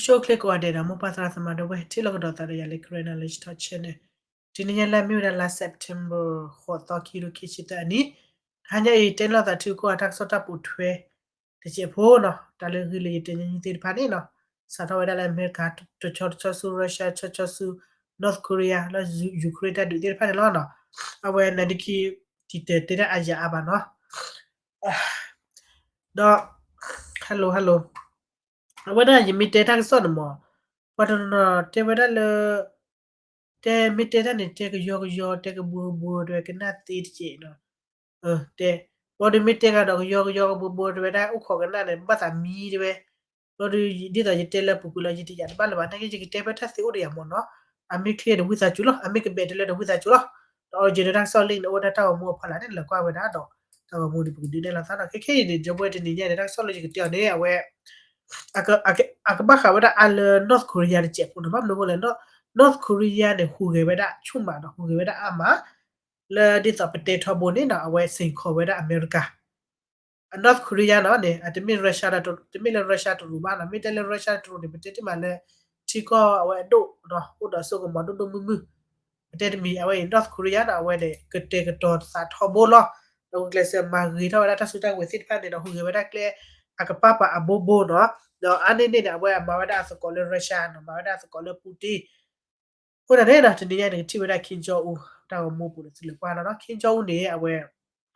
ကၠိချ့ကိးဂၤဒဲးဒီး မိၢ်ပၢ်သရၣ်သမါဒီပုၢ်ဝဲၢ် ထံၣ်လိာ်ကဒီးသးဒီးယၤလၢ Karen Knowledge Talk Channel တနံၤညါလၢအမ့ၢ်ဝဲဒၣ်လါ September ဃိးသီ ခံကထိခံဆံသၢအနံၣ်, တဟါညါအံၤ တဲလိာ်သးထုကိးဂၤတၢ်ကစီၣ်တၢ်ပိာ်ထွဲ တစဲးဖိနီၤ, တၢ်လၢဂ့ၢ်လၢယတဲညီနုၢ်သ့ၣ်တဖၣ်န့ၣ်နီၤ, စးထီၣ်ဝဲဒၣ်လၢအမဲရကၤ တဆီတဆီဆူ Russia ဆီဆီဆူ North Korea လၢ Ukraine တၢ်ဒုးသ့ၣ်တဖၣ်န့ၣ်လီၤနီၤ, အဝဲနဒခံ တံၤတဲတဲတၢ်အါယၤအါဘၣ်နီၤ, ဒီး hello hello အဝဲဒၣ်ယမ့ၢ်တဲတၢ်ကစီၣ်န့ၣ်မး, ပှၤတနီၤနီၤတဲဝဲဒၣ်လၢ တဲမ့ၢ်တဲတၢ်န့ၣ် တဲကယီကယီ တဲကဘှီကဘှီ တဲဝဲကနၣ်သ့တက့ၢ်နီၤ, တဲ ဘၣ်ဒီးမ့ၢ်တဲဂၤဒီးကယီကယီကဘှီဘှီ တဲဝဲဒၣ်အိၣ်ခိးကနၣ်န့ၣ် ဘၣ်သးမံတဲဝဲ, ဘၣ်ဒီး ဒ်သိးယတဲလၢပူၤကွံာ်လီၤ ယတယာ်တဘၣ်လၢၤဘၣ် နာ်က့ ယကတဲဖဲတၢ်သ့အိၣ်ဒီးယၤမးနီၤ, အမ့ၢ် clear ဒီးဝံသးစူၤလီၤ, အမ့ၢ်ကဘဲးတလၢဒီးဝံသးစူၤလီၤ, ဒီး original တၢ်ကစီၣ် link န့ၣ် အိၣ်ဝဲဒၣ်တၢ်ဂီၤမူအဖီလာ်န့ၣ် လဲၤကွၢ်ဝဲဒၣ်ဒီး တၢ်ဂီၤမူန့ၣ် ပကဒုးနဲၣ်လီၤသးနီၤ, ခဲခဲအံၤန့ၣ် ဒီပုၢ်ဝဲၢ်တနံၤညါန့ၣ် တၢ်ကစီၣ်လၢယကတဲအီၤန့ၣ် အဝဲ အကဘၣ်ဃးဝဲဒၣ်အါလၢ North Korea တစဲးဖိန့ၣ် ဘၣ်မနုၤအဃိလဲၣ်, North Korea န့ၣ် ဟူးဂဲၤဝဲဒၣ်ဆူၣ်မးဒီး ဟူးဂဲၤဝဲဒၣ်အါမး, လၢဒ်သိးပတဲထီဘိန့ၣ်နီၤ အဝဲစ့ၢ်ကီးဝဲဒၣ်အမဲရကၤ, North Korea နီၤန့ၣ် အတမ့ၢ် Russia ဒီး တမ့ၢ်လၢ Russia တရူးဘၣ်နီၤ, မ့ၢ်တဲလၢ Russia တရူးန့ၣ် ပတဲတ့ၢ်မးလၢ ထံကီၢ်အဝဲအဒိၣ်ဒီး အိၣ်ဒီးစိကမီၤဒိၣ်ဒိၣ်မုၢ်မုၢ်, ပတဲတမံၤ အဝဲအံၤ North Korea နီၤ အဝဲန့ၣ် ကတဲာ်ကတီၤသးထီဘိလီၤ, ဒီးဂုာ်ကျဲးစၢးမၤဂ့ၤထီၣ်ဝဲဒၣ်တၢ်စုတၢ်ကဝဲၤသ့ၣ်တဖၣ်န့ၣ်ဒီး ဟူးဂဲၤဝဲဒၣ်ကျဲ အကပၣ်ပာ်အဘိဘိနီၤ, ဒီးအါန့ၢ်န့ၣ်န့ၣ် အဝဲအမၤဝဲဒၣ်အသကိးလၢ Russia နီၤ, မၤဝဲဒၣ်အသကိးလၢ Putin, အဃိသတးန့ၣ်ဒီး တနံၤညါန့ၣ် ကထံၣ်ဝဲဒၣ် Kim Jong Un တၢ်ဂီၤမူပူၤန့ၣ် သုလဲၤကွၢ်လီၤနီၤ, Kim Jong Un န့ၣ် အဝဲ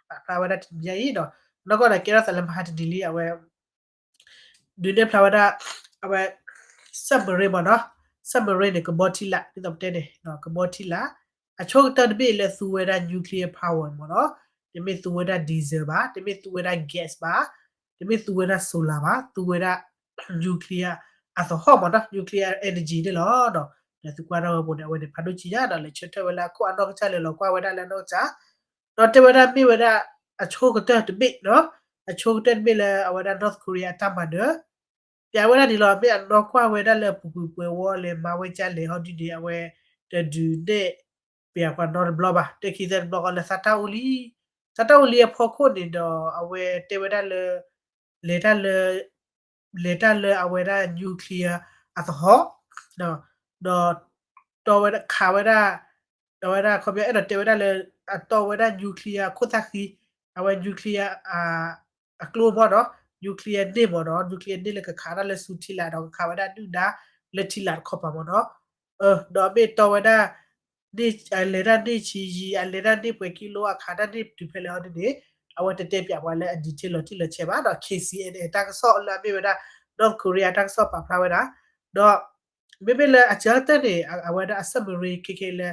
ပာ်ဖျါဝဲဒၣ်တနံၤညါအံၤဒီး နီၢ်ကီၢ်န့ၣ် ကဲထီၣ်သးလၢမဟါတနံၤလံ အဝဲ ဒုးနဲၣ်ဖျါဝဲဒၣ် အဝဲ submarine မ့ၢ်နီၤ, submarine န့ၣ် ကဘီထံလာ် ဒ်သိးပတဲန့ၣ် ကဘီထံလာ်, အဆိကတၢၢ်တဘ့ၣ်လၢသူဝဲဒၣ် nuclear power မ့ၢ်နီၤ, တမ့ၢ်သူဝဲဒၣ် diesel ဘၣ်, တမ့ၢ်သူဝဲဒၣ် gas ဘၣ်, တမ့ၢ်သူဝဲဒၣ် solar ဘၣ်, သူဝဲဒၣ် nuclear အသဟီၣ်မ့ၢ်နီၤ, nuclear energy န့ၣ်လီၤ. ဒီးသုကွၢ်ထီၣ်ဝဲပူၤန့ၣ် အဝဲန့ၣ်ဖးဒိၣ်ကံညါဒီး လဲၤဆၢထၢၣ်ဝဲလၢအခိၣ်အနီၢ်ကစၢ် လဲၤလီၤကွၢ်ဝဲဒၣ်လၢအနီၢ်ကစၢ် ဒီးတဲဝဲဒၣ်မ့ၢ်ဝဲဒၣ် အဆိကတၢၢ်တဘ့ၣ်နီၤ, အဆိကတၢၢ်တဘ့ၣ်လၢအဝဲဒၣ် North Korea အတၢ်မၤနၢၤ ပျးဝဲဒၣ်န့ၣ်လီၤ. မ့ၢ်အနီၢ်ကွၢ်ဝဲဒၣ်လၢအပူၤကွံာ်ပှဲၤဝီလဲၤမၤဝဲကၢလဲၤဟီဒ်န့ၣ် အဝဲတဒုးနဲၣ် ပျးပှၤနီတဘျီဘၣ်, တဲခံသၢတဘျီဃီလၢသးတၢ်အိၣ်လံ, သးတၢ်အိၣ်လံအဖီခိၣ်န့ၣ်ဒီး အဝဲတဲဝဲဒၣ်လၢ လဲၤတၢ်လၢ လဲၤတၢ်လၢအဝဲဒၣ် nuclear အသဟီၣ် ဒီး တီဝဲဒၣ်ခးဝဲဒၣ် အဝဲဒၣ်ခီပညီအဲၣ်ဒိးတဲဝဲဒၣ်လၢ အတီဝဲဒၣ် nuclear ခိၣ်သၣ်ဃံ အဝဲ nuclear အကျိမ့ၢ်နီၤ, nuclear န့ၣ်မ့ၢ်နီၤ, nuclear န့ၣ်လၢကခးတၢ်လၢဆူထံလာ်ဒီးကခးဝဲဒၣ်ဒုၣ်ဒါလၢထံလာ်တခီပၤမ့ၢ်နီၤ, ဒီးမ့ၢ်တီဝဲဒၣ် လဲၤတၢ်န့ၢ်ဆံယံၤ အလဲၤတၢ်န့ၢ်ပှဲၤကံလိ အခးတၢ်န့ၢ်တုၤဖဲလဲၣ်ဟီဒ်န့ၣ် အဝဲတတဲပျးပှၤလၢအ detail လီၤတံၢ်လီၤဆဲးဘၣ်ဒီး K C N A တၢ်ကစီၣ်လၢအမ့ၢ်ဝဲဒၣ် North Korea တၢ်ကစီၣ်ပာ်ဖျါဝဲဒၣ်, ဒီး မ့မ့ၢ်လၢအစှၤတၢၢ်န့ၣ် အဝဲဒၣ်အ submarine ခဲခဲလၢ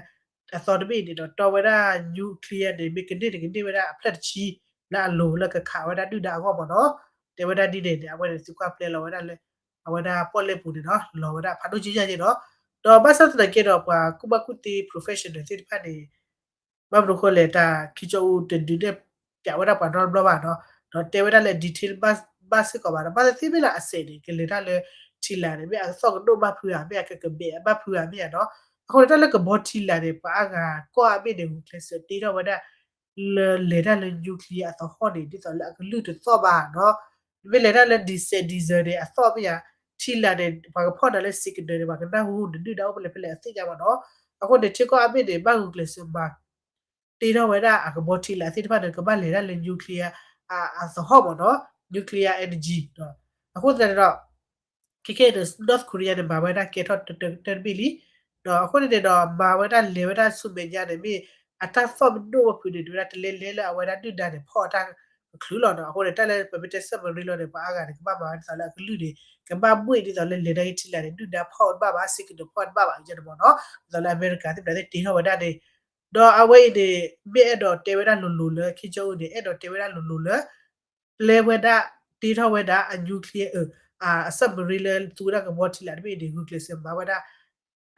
အသီတဘ့ၣ်အံၤန့ၣ်ဒီး တီဝဲဒၣ် nuclear န့ၣ် မ့ၢ်ကန့ၢ်န့ၣ် ကန့ၢ်ဝဲဒၣ်အဖျၢၣ်တဆံ လၢအလိၤလၢကခးဝဲဒၣ်ဒုၣ်ဒါအဂီၢ်မ့ၢ်နီၤ, တဲဝဲဒၣ်ဒ်န့ၣ်န့ၣ် အဝဲန့ၣ်သုကွၢ်ပျဲလီၤဝဲဒၣ်လၢ အဝဲဒၣ်ပီၣ်လဲၣ်ပူၤန့ၣ်ဒီး လီၤဝဲဒၣ်ဖးဒိၣ်က့ယဲၢ်န့ၣ်ဒီး, ဒီးဘၣ်ဆၣ်သနာ်က့ဒီး ပှၤကူၣ်ဘၣ်ကူၣ်သ့ professional သ့ၣ်တဖၣ်န့ၣ် ဘၣ်မနုၤအဃိလဲၣ် တၢ်ခံကၠီအူတဒုးနဲၣ်ပျးဝဲဒၣ်ပှၤနီတဘျီဘၣ်နီၤ, ဒီးတဲဝဲဒၣ်လၢ detail ဘၣ်စ့ၢ်ကီးဘၣ်ဒီး ဘၣ်သ့ၣ်သ့ၣ်မ့ၢ်လၢအစဲးန့ၣ် ကလဲၤတၢ်လၢထံလာ်န့ၣ် မ့ၢ်အသီၣ်ကဒိၣ်ဘၣ်ဖုးဧါ မ့ၢ်အကကဘဲးဘၣ်ဖုးဧါမ့ၢ်ဧါနီၤ, အဃိန့ၣ် တၢ်လၢကဘီထံလာ်န့ၣ် ပှၤအါဂၤကီၢ်အါဘ့ၣ်န့ၣ် ဂုာ်ကျဲးစၢးတ့ထီၣ်ဝဲဒၣ် လၢလဲၤတၢ်လၢ nuclear အသဟီၣ်န့ၣ် ဒ်သိးလၢအကလုၢ်တသီၣ်ဘၣ်နီၤ, မ့ၢ်လဲၤတၢ်လၢ diesel diesel န့ၣ် အသီၣ်မ့ၢ်ဧါ, ထံလာ်န့ၣ် ပှၤကဖီၣ်နၤလၢ signal န့ၣ် ပှၤကနၢ်ဟူနဒုၣ်ဒါအိၣ်ဖဲလဲၣ်ဖဲလဲၣ်အသ့ၣ်ညါမ့ၢ်နီၤ, အဃိန့ၣ် ထံကီၢ်အါဘ့ၣ်န့ၣ် ဘၣ်ဂုာ်ကျဲးစၢးမၤ တ့ထီၣ်ဝဲဒၣ်အကဘီထံလာ်သ့ၣ်တဖၣ်န့ၣ် ကဘၣ်လဲၤတၢ်လၢ nuclear အသဟီၣ်မ့ၢ်နီၤ, nuclear energy အဃိသတးန့ၣ်ဒီး ခဲခဲအံၤန့ၣ် North Korea န့ၣ် မၤဝဲဒၣ်ကဲထီၣ်တၢတဘ့ၣ်လံ, ဒီးအဃိန့ၣ်န့ၣ်ဒီး မၤဝဲဒၣ်လဲၤဝဲဒၣ်ဆူမဲာ်ညါန့ၣ် မ့ၢ်အတၢ်သီၣ်မ့ၢ်ဒိၣ်ဝဲဖုးန့ၣ် ဒ်ဝဲဒၣ်တလဲလဲလၢအဝဲဒၣ်ဒုၣ်ဒါန့ၣ်ဖီၣ်အတၢ်ကချုးလီၤနီၤ, အဃိန့ၣ် တၢ်လၢပမ့ၢ်တဲ submarine လီၤန့ၣ် ပှၤအါဂၤန့ၣ် ကဘၣ်မၤဝဲဒ်သိးလၢအကလုၢ်န့ၣ် ကဘၣ်ဘှ့ၣ်ဒ်သိးလၢလဲၤတၢ်ဂ့ၢ်ထံလာ်န့ၣ် ဒုၣ်ဒါဖီၣ်တဘၣ်ဘၣ် signal တဖီၣ်တဘၣ်ဘၣ် ယဲန့ၣ်မ့ၢ်နီၤ, ဒ်သိးလၢအမဲရကၤသ့ၣ်တဖၣ်န့ၣ် တ့ထီၣ်ဝဲဒၣ်န့ၣ် ဒီးအဝဲအံၤန့ၣ် မ့ၢ်အဲၣ်ဒိးတဲဝဲဒၣ်လိၤလိၤလၢ Kim Jong Un န့ၣ် အဲၣ်ဒိးတဲဝဲဒၣ်လိၤလိၤလၢ ပျဲဝဲဒၣ် တ့ထီၣ်ဝဲဒၣ်အ nuclear အ submarine လၢသူဝဲဒၣ်ကဘီထံလာ်တဘ့ၣ်န့ၣ် ဂုာ်ကျဲးစၢးမၤဝဲဒၣ်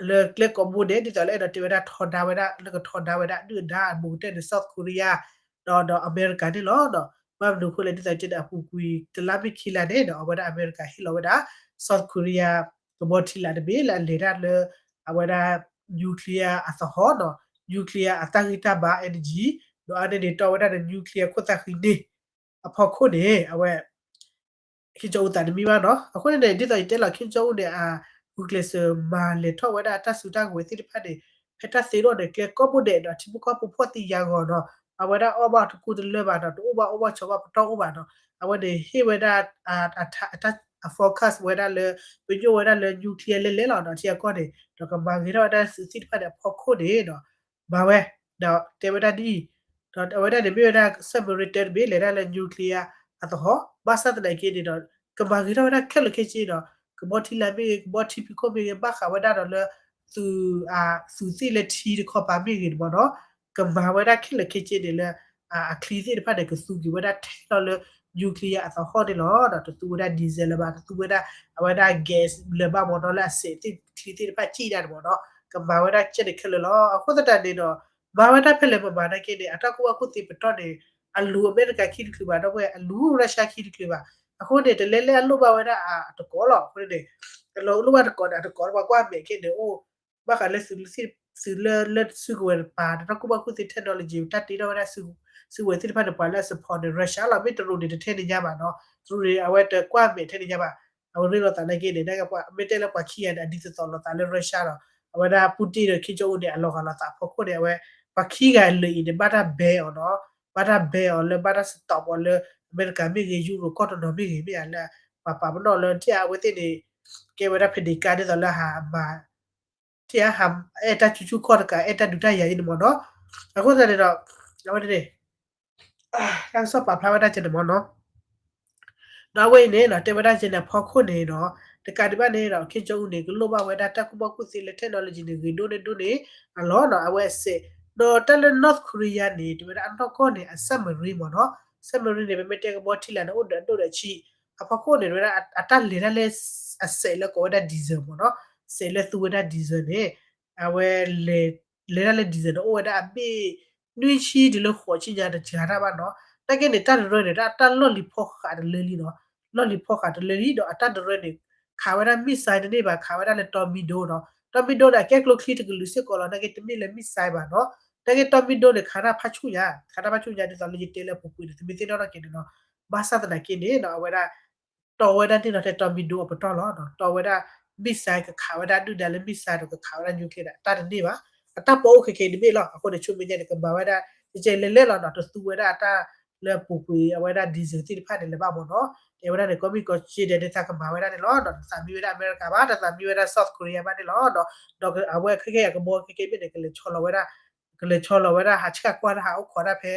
လၢကျဲကိးဘိန့ၣ် ဒ်သိးလၢအဲၣ်ဒိးတဲဝဲဒၣ်ထီဒါဝဲဒၣ် လၢကထီဒါဝဲဒၣ်ဒုၣ်ဒါအဘူးကတၢၢ်န့ၣ် South Korea ဒီး ဒီးအမဲရကၤန့ၣ်လီၤ. ဘၣ်မနုၤအဃိလဲၣ် ဒ်သိးတဲန့ၣ် အပူၤကွံာ်တလါမ့ၢ်ခံလါန့ၣ်ဒီး အဝဲဒၣ်အမဲရကၤဟ့ၣ်လီၤဝဲဒၣ် South Korea ကဘီထံလာ်တဘ့ၣ်လၢအလဲၤတၢ်လၢ အဝဲဒၣ် nuclear အသဟီၣ်နီၤ, nuclear အတၢ်ဂံၢ်တၢ်ဘါ energy ဒီးအါန့ၢ်န့ၣ် တီဝဲဒၣ်ဒီး nuclear ခိၣ်သၣ်ဃံန့ၣ် အဖီခိၣ်န့ၣ် အဝဲ Kim Jong Un သးတမံဘၣ်နီၤ. အဃိန့ၣ်န့ၣ် ဒ်သိးယတဲလီၤ Kim Jong Un န့ၣ် အဂုာ်ကျဲးစၢးမၤလဲၤထီၣ်ဝဲဒၣ်တၢ်စုတၢ်ကဝဲၤသ့ၣ်တဖၣ်န့ၣ် ဖဲတၢ်သ့ဒီးန့ၣ် ကျဲကိးဘိဒဲးဒီး ထံဖိကီၢ်ဖိဖှီၣ်သံယာ်ဂီၤနီၤ. အဝဲဒၣ်အီၣ်ဘၣ်တကူတလၢဘၣ်ဒီး တအိၣ်ဘၣ်အီၣ်ဘၣ်ဆိးဘၣ်ပတီၢ်အိၣ်ဘၣ်နီၤ. အဝဲန့ၣ်ဟ့ၣ်ဝဲဒၣ် အ focus ဝဲဒၣ်လၢ ပညိၣ်ဝဲဒၣ်လၢ nuclear လဲၤလဲၤလီၤနီၤ ထံအကီၢ်န့ၣ် ဒီးကမၤဂ့ၤထီၣ်ဝဲဒၣ်သုးသ့ၣ်တဖၣ်န့ၣ်အဖီခိၣ်န့ၣ်ဒီး မၤဝဲ ဒီးတဲဝဲဒၣ်ဒ်အံၤ, ဒီးအဝဲဒၣ်န့ၣ်မ့ၢ်ဝဲဒၣ် submarine တၢတဘ့ၣ် လဲၤဒၣ်လၢ nuclear အသဟီၣ်, ဘၣ်ဆၣ်သနာ်က့န့ၣ်ဒီး ကမၤဂ့ၤထီၣ်ဝဲဒၣ်ခဲလၢာ်ခဲဆ့ဒီး ကဘီထံလာ်မ့ၢ်ဂ့ၤ ကဘီထံဖံးခိၣ်မ့ၢ်ဂ့ၤ ဘၣ်ဃးဝဲဒၣ်ဒီးလၢ သုး သုးသ့ၣ်လၢထံတခီပၤမ့ၢ်ဂ့ၤန့ၣ်မ့ၢ်နီၤ, ကမၤဝဲဒၣ်ခဲလၢာ်ခဲဆ့န့ၣ်လၢ အချံသ့ၣ်တဖၣ်န့ၣ် ကသူက့ၤဝဲဒၣ်ထဲလီၤလၢ nuclear အသဟီၣ်န့ၣ်လီၤ. ဒီးတသူဝဲဒၣ် diesel လၢၤဘၣ်, တသူဝဲဒၣ် အဝဲဒၣ် gas လၢၤဘၣ်မ့ၢ်နီၤ, လၢအစဲးသ့ၣ်ချံသ့ၣ်တဖၣ်စံၣ်ဒၣ်န့ၣ်မ့ၢ်နီၤ, ကမၤဝဲဒၣ်ကဲန့ၣ်ခဲလၢာ်လီၤ. အဃိသတးန့ၣ်ဒီး မၤဝဲဒၣ်ဖဲလဲၣ်မၤမၤနာ်က့န့ၣ် အတၢ်ကူၣ်ဘၣ်ကူၣ်သ့ပတီၢ်န့ၣ် အလူၤအမဲရကၤခံတချုးဘၣ်, ဒီပုၢ်ဝဲၢ် အလူၤ Russia ခံတချုးဘၣ်. အဃိန့ၣ် တလဲလဲအလိၣ်ဘၣ်ဝဲဒၣ်အတကိးလီၤ. အဃိန့ၣ် အလိၣ်ဘၣ်တကိးန့ၣ် အတကိးပှၤကွၢ်မဲာ်ခဲန့ၣ်အိၣ် ဘၣ်ဃးလၢသုး သုးလၢ လၢစုကဝဲၤတပၤ တၢ်ကူၣ်ဘၣ်ကူၣ်သ့ technology တၢ်တ့ထီၣ်ဝဲဒၣ် စုကဝဲၤသ့ၣ်တဖၣ်န့ၣ် ပှၤလၢအ support န့ၣ် Russia လီၤ. မ့ၢ်တရူးန့ၣ် တထဲန့ၣ်ညါဘၣ်နီၤ, တရူးန့ၣ် အဝဲတကွၢ်မဲာ်ထဲန့ၣ်ညါဘၣ်. အဝဲရ့လိာ်သးနာ်က့န့ၣ် မ့ၢ်တဲလၢပှၤခံဂၤန့ၣ် အဒ်သိးသိးလိာ်သးလၢ Russia ဒီး အဝဲဒၣ် Putin ဒီး Kim Jong Un န့ၣ် အလီၤဂာ်လိာ်သးအဖီခိၣ်န့ၣ် အဝဲ ပှၤခံဂၤအလၢာ်အံၤန့ၣ် ဘၣ်တၢ် ban အီၤနီၤ, ဘၣ်တၢ် ban အီၤလၢ ဘၣ်တၢ် stop အီၤလၢ အမဲရကၤမ့ၢ်ဂ့ၤ ယူရိၤကီၢ်တနီၤမ့ၢ်ဂ့ၤ မ့ၢ်ဧါလၢ ပှၤပာ်ပနီၣ်လၢ ထံၣ်အဝဲသ့ၣ်န့ၣ် ကဲဝဲဒၣ်ဖဲဒ့ကါဒ်သိးလၢဟးမၤ ထံၣ်အဟးအဲၣ်တၢ်ကူကူခီၣ်တကး အဲၣ်တၢ်ဒုးတၢ်ယၤအံၤန့ၣ်မ့ၢ်နီၤ. အဃိသတးန့ၣ်ဒီး အဝဲန့ၣ် တၢ်ကစီၣ်ပာ်ဖျါဝဲဒၣ်ကဲန့ၣ်မ့ၢ်နီၤ. ဒီးအဝဲအံၤန့ၣ်ဒီး တဲဝဲဒၣ်ကဲန့ၣ်အဖီခိၣ်န့ၣ်ဒီး တကးဒံးဘၣ်န့ၣ်ဒီး Kim Jong Un န့ၣ် ကလိၣ်ဘၣ်ဝဲဒၣ်တၢ်ကူၣ်ဘၣ်ကူၣ်သ့လၢ technology န့ၣ် ဂ့ၤဒိၣ်န့ၢ်ဒိၣ်န့ၢ်အလီၢ်နီၤ အဝဲအစဲး. ဒီးတၢ်လၢ North Korea န့ၣ် တဲဝဲဒၣ်အနီၢ်ကီၢ်န့ၣ် အ submarine မ့ၢ်နီၤ, submarine န့ၣ် ပမ့ၢ်တဲကဘီထံလာ်န့ၣ် အိၣ်ဒီးအဒိၣ်ဒီးအဆံး အဖီခိၣ်န့ၣ် တဲဝဲဒၣ်အတၢ်လဲၤတၢ်လၢ အစဲးလၢကိးဝဲဒၣ် diesel မ့ၢ်နီၤ, စဲးလၢသူဝဲဒၣ် diesel န့ၣ် အဝဲ လဲၤတၢ်လၢ diesel န့ၣ် အိၣ်ဝဲဒၣ်အဘ့ၣ် နွံဆံတုၤလၢဃိးဆံညါတစှၤတၢ်ဘၣ်နီၤ. နာ်က့န့ၣ် တၢ်တရၢန့ၣ် တၢ်လီၢ်လံၤဖီဃးတလၢလံနီၤ, လီၢ်လံၤဖီဃးတလၢလံဒီးအတၢ်တရၢန့ၣ် ခးဝဲဒၣ် missile တန့ၢ်ဘၣ်, ခးဝဲဒၣ်လၢ torpedo နီၤ, torpedo န့ၣ် အကဲကျိချံတကလုာ်စ့ၢ်ကီးလီၤ, နာ်က့တမ့ၢ်လၢ missile ဘၣ်နီၤ. နာ်က့ torpedo န့ၣ် ခးတၢ်ဖးဆူၣ်ညါ, ခးတၢ်ဖးဆူၣ်ညါဒ်သိးလၢယတဲလၢအပူၤကွံာ်န့ၣ် တမ့ၢ်သ့ၣ်နီၣ်ထီၣ်က့ၤန့ၣ်နီၤ. ဘၣ်ဆၣ်သနာ်က့န့ၣ်နီၤ အဝဲဒၣ် တီဝဲဒၣ်န့ၣ်နီၤ ထဲ torpedo အပတီၢ်လီၤ, တီဝဲဒၣ် missile ကခးဝဲဒၣ်ဒုၣ်ဒါလၢ missile ဒီးကခးဝဲဒၣ် nuclear န့ၣ် တၢ်တန့ၢ်ဘၣ်, အတၢ်ပီအိၣ်ခဲက့ၤတဘ့ၣ်လီၤ. အဃိန့ၣ် ဆူမဲာ်ညါန့ၣ် ကမၤဝဲဒၣ် ကဲကဲလဲၤလဲၤလီၤနီၤ, တသူဝဲဒၣ်အတၢ်လၢအပူၤကွံာ် အဝဲဒၣ် diesel သ့ၣ်တဖၣ်န့ၣ် လၢၤဘၣ်မ့ၢ်နီၤ. တဲဝဲဒၣ်န့ၣ် ကီၢ်မ့ၢ်ကီၢ်စ့ဒဲးန့ၣ် သးကမၤဝဲဒၣ်န့ၣ်လီၤ, တသးမံဝဲဒၣ်အမဲရကၤဘၣ်, တသးမံဝဲဒၣ် South Korea ဘၣ်န့ၣ်လီၤ. ဒီးအဝဲခဲကဲအကဘီခဲကဲမ့ၢ်န့ၣ် ကလဲၤဆီလီၤဝဲဒၣ် ကလဲၤဆီလီၤဝဲဒၣ် ဟးဆှၣ်ကွၢ်တၢ် ဟးအိၣ်ခိးတၢ်ဖဲ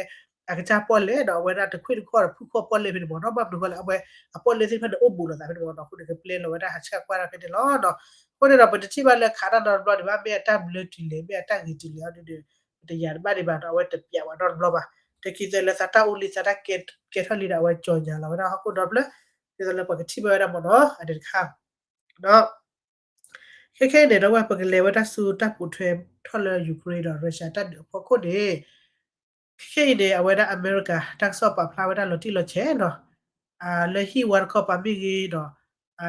အကစၢ်ပီၣ်လဲၣ်ဒီး အဝဲဒၣ်တခွံၣ်တခီၣ်ဒီး ဖုၣ်ခီၣ်ပီၣ်လဲၣ်ဖဲန့ၣ်မ့ၢ်နီၤ. ဘၣ်မနုၤဃိလဲၣ် အဝဲ အပီၣ်လဲၣ်သ့ၣ်တဖၣ်န့ၣ် အိၣ်ဘူးလိာ်သးဖဲန့ၣ်မ့ၢ်နီၤ. အဃိန့ၣ် ကပျဲလီၤဝဲဒၣ် ဟးဆှၣ်ကွၢ်တၢ်ဖဲန့ၣ်လီၤ. အဃိန့ၣ်ဒီး ပတထံၣ်ဘၣ်လၢခးတၢ်နီတဘျီဒံးဘၣ်, မ့ၢ်အတၢ်ဘျၢတုၤလဲၣ် မ့ၢ်အတၢ်ဂ့ၤတုၤလဲၣ်အီၤဒီး ပတယာ်တဘၣ်ဒံးဘၣ်ဒီး အဝဲတပျးဝဲနီတဘျီဘၣ်. တခံသၢလၢသးတၢ်အိၣ်လံ သးတၢ်ကဲထီၣ်လံဒီး အဝဲကၠီၤညါလီၤဝဲဒၣ်ဟီၣ်ခိၣ်ဒီဖျၢၣ် ဒ်သိးလၢပှၤကထံၣ်ဘၣ်ဝဲဒၣ်မ့ၢ်နီၤ အဒဲတခါ ဒီး ခဲခဲအံၤန့ၣ် ဒီးဝဲပကလဲၤဝဲဒၣ်ဆူတၢ်ပိာ်ထွဲထီၣ်လၢ Ukraine ဒီး Russia တၢ်ဒုးအဖီခိၣ်န့ၣ် ခဲခဲအံၤန့ၣ် အဝဲဒၣ်အမဲရကၤ တၢ်ကစီၣ်ပာ်ဖျါဝဲဒၣ်လီၤတံၢ်လီၤဆဲးနီၤ လၢဟံၣ်ဝါတခီပၤမ့ၢ်ဂ့ၤဒီး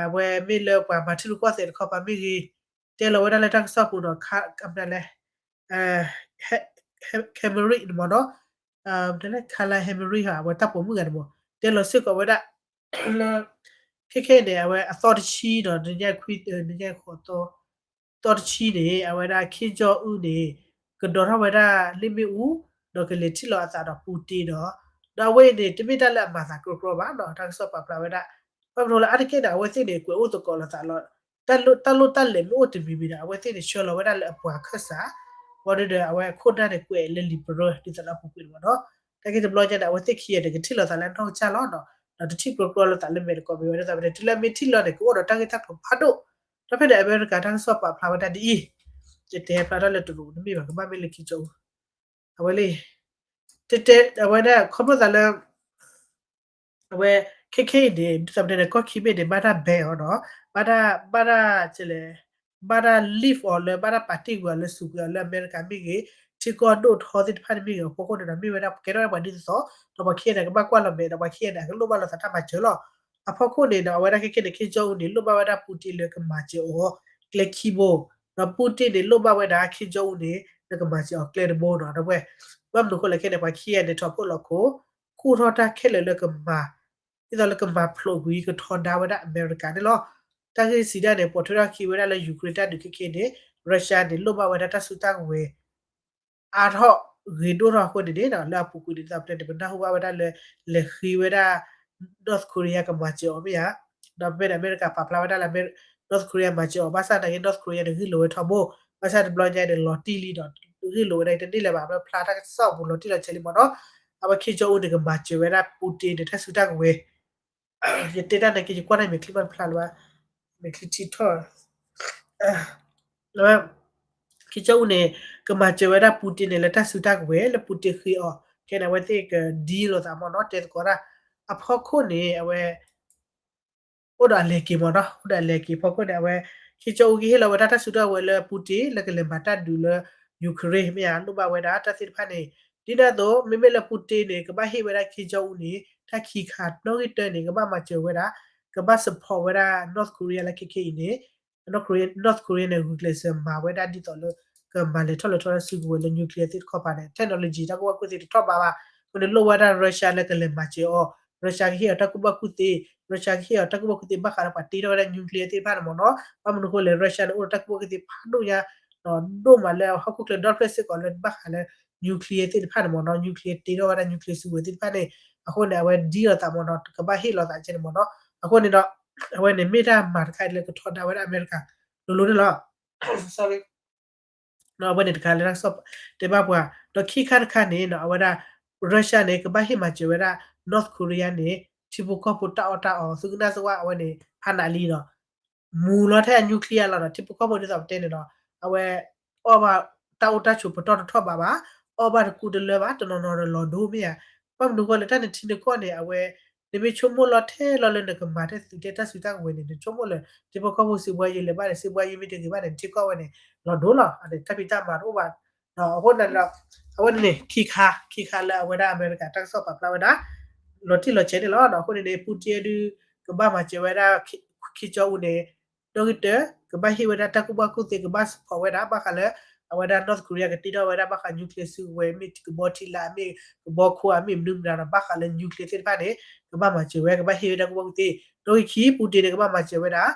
အဝဲမ့ၢ်လၢပှၤမၤထံရူၢ်ကီၢ်သဲးတခီပၤမ့ၢ်ဂ့ၤ တဲလီၤဝဲဒၣ်လၢတၢ်ကစီၣ်ပူၤဒီး ခါ ကမနလဲၣ် Khamenei န့ၣ်မ့ၢ်နီၤ တဲလၢ Khamenei ဟါ အဝဲတၢ်ပိာ်မုၣ်ဂၤန့ၣ်မ့ၢ် တဲလီၤစ့ၢ်ကီးဝဲဒၣ် လၢ ခဲခဲအံၤန့ၣ် အဝဲအသီတဆံဒီး နညါခွံ နညါဃိးသီ သီတဆံန့ၣ် အဝဲဒၣ် Kim Jong Un န့ၣ် ကဒိးထီၣ်ဝဲဒၣ်လ့ၣ်မ့ၣ်အူ ဒီးကလဲၤထံၣ်လိာ်အသးဒီး Putin ဒီး ဒီးအဝဲအံၤန့ၣ် တမ့ၢ်တၢ်လၢအမၤသးကြီကြီဘၣ်နီၤ တၢ်ကစီၣ်ပာ်ဖျါဝဲဒၣ် ဘၣ်မနုၤလၢအါတက့ၢ်န့ၣ် အဝဲသ့ၣ်န့ၣ် ကွဲးအိၣ်သကိးလိာ်သးလီၤ တၢ်လိၣ်တၢ်လဲၣ်မ့ၢ်အိၣ်တမံၤမံၤဒီး အဝဲသ့ၣ်န့ၣ် ဆှၢလီၤဝဲဒၣ်လၢအပှၤခၢၣ်စး ဝံၤဒီး အဝဲအခိၣ်နၢ်န့ၣ် ကွဲးလၢ liberal ဒ်သိးလၢအပူၤကွံာ်န့ၣ်မ့ၢ်နီၤ တၢ်ဂ့ၢ်တဘျီညါန့ၣ် အဝဲသ့ၣ်ခံဂၤန့ၣ် ကထံၣ်လိာ်သးလၢနီၢ်ကစၢ်လီၤနီၤ ဒီးတထံၣ်ကြီကြီလိာ်သးလၢမဲာ်တကိးမ့ၢ်ဝဲဒ်သိးဖဲန့ၣ် တုၤလၢအမ့ၢ်ထံၣ်လီၤန့ၣ် ကအိၣ်ဒီးတၢ်ဂ့ၢ်တၢ်ကျိၤဖးဒိၣ် ဒီးဖဲန့ၣ် အမဲရကၤတၢ်ကစီၣ်ပာ်ဖျါဝဲဒၣ်ဒ်အံၤ ယတဲဖျါထီၣ်လၢတရူးတမ့ၢ်ဘၣ် ကဘၣ်မ့ၢ်လၢခံကၠိ အဝဲလံ တဲတဲ အဝဲဒၣ်ခီဖျိသးလၢ အဝဲ ခဲခဲအံၤန့ၣ် ဒ်သိးပတဲန့ၣ် ကီၢ်ခံဘ့ၣ်န့ၣ် ဘၣ်တၢ် ban အီၤနီၤ ဘၣ်တၢ် ဘၣ်တၢ် ကလဲၣ် ဘၣ်တၢ် lift အီၤလၢ ဘၣ်တၢ်ပာ်တ့ၢ်ကွံာ်အီၤလၢ စူးကွံာ်အီၤလၢအမဲရကၤမ့ၢ်ဂ့ၤ ထံကီၢ်ဒိၣ်ထီသ့ၣ်တဖၣ်တမ့ၢ်ဂ့ၤအဖီခိၣ်န့ၣ်ဒီး မ့ၢ်ဝဲဒၣ် ကဲထီၣ်ဝဲပှၤဒ်သိးသိး ဒီးပှၤခံဂၤန့ၣ် ကဘၣ်ကွၢ်လီၤမဲာ် ဒီးပှၤခံဂၤန့ၣ် အကလိၣ်ဘၣ်လိာ်သးတၢ်မၤစၢၤလီၤ အဖီခိၣ်န့ၣ်ဒီး အဝဲဒၣ်ခဲခဲန့ၣ် Kim Jong Un န့ၣ် လိၣ်ဘၣ်ဝဲဒၣ် Putin လၢကမၤစၢၤအီၤ ကျဲခံဘိ ဒီး Putin န့ၣ် လိၣ်ဘၣ်ဝဲဒၣ် Kim Jong Un န့ၣ် လၢကမၤစၢၤအီၤကျဲတဘိနီၤ ဒီပုၢ်ဝဲၢ် ဘၣ်မနုၤအဃိလဲၣ်ခဲန့ၣ် ပှၤခံဂၤန့ၣ် ထီၣ်ဖှိၣ်လီၤခိၣ် ဃူထီၣ်တၢ်ခဲလၢာ်လၢကမၤ ဒ်သိးလၢကမၤဖျိးကွံာ်ကထီဒါဝဲဒၣ်အမဲရကၤန့ၣ်လီၤ. တၢ်ဂ့ၢ်စံးဒၣ်န့ၣ် ပိာ်ထွဲထီၣ်ခံဝဲဒၣ်လၢ Ukraine တၢ်ဒုးခဲခဲအံၤန့ၣ် Russia န့ၣ် လိၣ်ဘၣ်ဝဲဒၣ်တၢ်စုတၢ်ကဝဲၤ အါထီၣ်ဂ့ၤဒိၣ်ထီၣ်အဃိန့ၣ်န့ၣ် လၢအပူၤကွံာ်န့ၣ် ဒ်သိးပတဲန့ၣ် ပနၢ်ဟူဘၣ်ဝဲဒၣ်လၢ လဲၤဃ့ဝဲဒၣ် North Korea ကမၤစၢၤအီၤမ့ၢ်ဧါ. ဒီးဖဲန့ၣ် အမဲရကၤပာ်ဖျါဝဲဒၣ်လၢ North Korea မၤစၢၤအီၤ ဘၣ်ဆၣ်သနာ်က့ North Korea န့ၣ် ဂ့ၢ်လိာ်ဝဲထီဘိ, ဘၣ်ဆၣ်တဘျီညါန့ၣ် လီၤတံၢ်လံဒီး ဂ့ၢ်လိာ်ဝဲဒၣ်တန့ၢ်လၢၤဘၣ် ဖျါတၢ်ကစီၣ်အပူၤလီၤတံၢ်လီၤဆဲးလံမ့ၢ်နီၤ. အဝဲ Kim Jong Un န့ၣ် ကမၤစၢၤဝဲဒၣ် Putin န့ၣ် တၢ်စုတၢ်ကဝဲၤ ယတဲတၢ်နာ်က့ ယကွၢ်န့ၣ် မဲာ်ချံဘၣ်တဖျါလၢၤဘၣ်, မဲာ်ချံထံထီၣ် Kim Jong Un န့ၣ် ကမၤစၢၤဝဲဒၣ် Putin န့ၣ် လၢတၢ်စုတၢ်ကဝဲၤလၢ Putin ဃ့အီၤ ခဲန့ၣ် အဝဲသ့ၣ်က deal လိာ်သးမ့ၢ်နီၤ တဲသကိးတၢ် အဖီခိၣ်န့ၣ် အဝဲ အိၣ်ဒီးအလဲၤက့ၤမ့ၢ်နီၤ အိၣ်ဒီးအလဲၤက့ၤဖီခိၣ်န့ၣ် အဝဲ Kim Jong Un ကဟ့ၣ်လီၤဝဲဒၣ်တၢ်စုတၢ်ကဝဲၤလၢ Putin လၢကလဲၤမၤတၢ်ဒုးလၢ Ukraine မ့ၢ်ဧါ လိၣ်ဘၣ်ဝဲဒၣ်တၢ်သ့ၣ်တဖၣ်န့ၣ် ဒ်န့ၣ်အသိး မ့မ့ၢ်လၢ Putin န့ၣ် ကဘၣ်ဟ့ၣ်ဝဲဒၣ် Kim Jong Un န့ၣ် တၢ်ခံခါနီၣ်ဂံၢ်တၢန့ၣ် ကဘၣ်မၤစၢၤဝဲဒၣ် ကဘၣ် support ဝဲဒၣ် North Korea လၢခဲခဲအံၤန့ၣ် North Korea န့ၣ် ဂုာ်ကျဲးစၢးမၤဝဲဒၣ်ဒ်သိးလၢ ကမၤလဲၤထီၣ်လဲၤထီၣ်တၢ်စုကဝဲၤလၢ nuclear သ့ၣ်တခီပၤန့ၣ် technology တၢ်ကူၣ်ဘၣ်ကူၣ်သ့တထီၣ်ဘးဘၣ်. အဃိန့ၣ်လိၣ်ဝဲဒၣ် Russia လၢကလဲၤမၤစၢၤအီၤ Russia ကဟ့ၣ်အီၤတၢ်ကူၣ်ဘၣ်ကူၣ်သ့ Russia ကဟ့ၣ်အီၤတၢ်ကူၣ်ဘၣ်ကူၣ်သ့ဘၣ်ဃးလၢပှၤတ့ထီၣ်ဝဲဒၣ် nuclear သ့ၣ်တဖၣ်န့ၣ်မ့ၢ်နီၤ ဘၣ်မနုၤအဃိလဲၣ် Russia န့ၣ် အိၣ်ဒီးတၢ်ကူၣ်ဘၣ်ကူၣ်သ့ဖးဒိၣ်ညါ ဒီးဒိၣ်မးလၢဟီၣ်ခိၣ်ချၢဒီဖျၢၣ်စ့ၢ်ကီးလၢဘၣ်ဃးလၢ nuclear သ့ၣ်တဖၣ်န့ၣ်မ့ၢ်နီၤ nuclear တ့ထီၣ်ဝဲဒၣ် nuclear စုကဝဲၤသ့ၣ်တဖၣ်န့ၣ် အဃိန့ၣ် အဝဲဒ်အီၤသးမ့ၢ်နီၤ ကဘၣ်ဟ့ၣ်လီၤသးကဲန့ၣ်မ့ၢ်နီၤ အဃိန့ၣ်ဒီး အဝဲန့ၣ်မ့ၢ်တၢ်မၤတခါလၢကထီဒါဝဲဒၣ်အမဲရကၤ လိၤလိၤန့ၣ်လီၤ sorry အဝဲန့ၣ်တခါလၢတၢ်ကစီၣ်တဲဘၣ်ပှၤ ဒီးခံခါတခါန့ၣ်နီၤ အဝဲဒၣ် Russia န့ၣ် ကဘၣ်ဟ့ၣ်မၤစၢၤဝဲဒၣ် North Korea န့ၣ် ထံဖိကီၢ်ဖိတၢ်အီၣ်တၢ်အီ သုကနၣ်စ့ၢ်ဝဲအဝဲန့ၣ် ဖးနးလံနီၤ မူၤလီၤထဲအ nuclear လီၤနီၤ ထံဖိကီၢ်ဖိဒ်သိးပတဲန့ၣ်နီၤ အဝဲ အီၣ်ဘၣ်တၢ်အိၣ်တၢ်ဆိးပတီၢ်တထီၣ်ဘးဘၣ် အီၣ်ဘၣ်တကူတလၢဘၣ် တနီၤနီၤဒီးလီၤဒိမ့ၢ်ဧါ ဘၣ်မနုၤဃိလဲၣ် တၢ်နထံနကီၢ်န့ၣ် အဝဲ နမ့ၢ်ဆိကမိၣ်လီၤထဲလီၤလၢနကမၤတၢ်သုးတဲတၢ်စုတၢ်ကဝဲၤန့ၣ် နဆိကမိၣ်လၢ ထံဖိကီၢ်ဖိစံးဘှါယံၤလဲၤဘၣ်န့ၣ် စံးဘှါယံၤမ့ၢ်တဂ့ၤဘၣ်န့ၣ် နထံကီၢ်ဝဲန့ၣ် လီၤဒိလီၤ တၢ်ဖံးတၢ်မၤတအိၣ်ဘၣ် အဃိန့ၣ်ဒီး အဝဲန့ၣ်န့ၣ် ခံခါ ခံခါလၢအဝဲဒၣ်အမဲရကၤတၢ်ကစီၣ်ပာ်ဖျါဝဲဒၣ် လီၤတံၢ်လီၤဆဲးန့ၣ်လီၤ. အဃိန့ၣ်န့ၣ် Putin ဒုး ကဘၣ်မၤစၢၤဝဲဒၣ် Kim Jong Un န့ၣ် နီၣ်ဂံၢ်တၢ ကဘၣ်ဟ့ၣ်ဝဲဒၣ်တၢ်ကူၣ်ဘၣ်ကူၣ်သ့ ကဘၣ် support ဝဲဒၣ် ဘၣ်ဃးလၢ အဝဲဒၣ် North Korea ကတ့ထီၣ်ဝဲဒၣ် ဘၣ်ဃး nuclear စုကဝဲၤ မ့ၢ်ကဘီထံလာ် မ့ၢ်ကဘီခိၣ်ဧါ မ့ၢ်မနုၤမတၤဒီး ဘၣ်ဃးလၢ nuclear သ့ၣ်တဖၣ်န့ၣ် ကဘၣ်မၤစၢၤဝဲ ကဘၣ်ဟ့ၣ်ဝဲဒၣ်ကူၣ်ဘၣ်ကူၣ်သ့ နီၣ်ဂံၢ်ခံ Putin န့ၣ် ကဘၣ်မၤစၢၤဝဲဒၣ်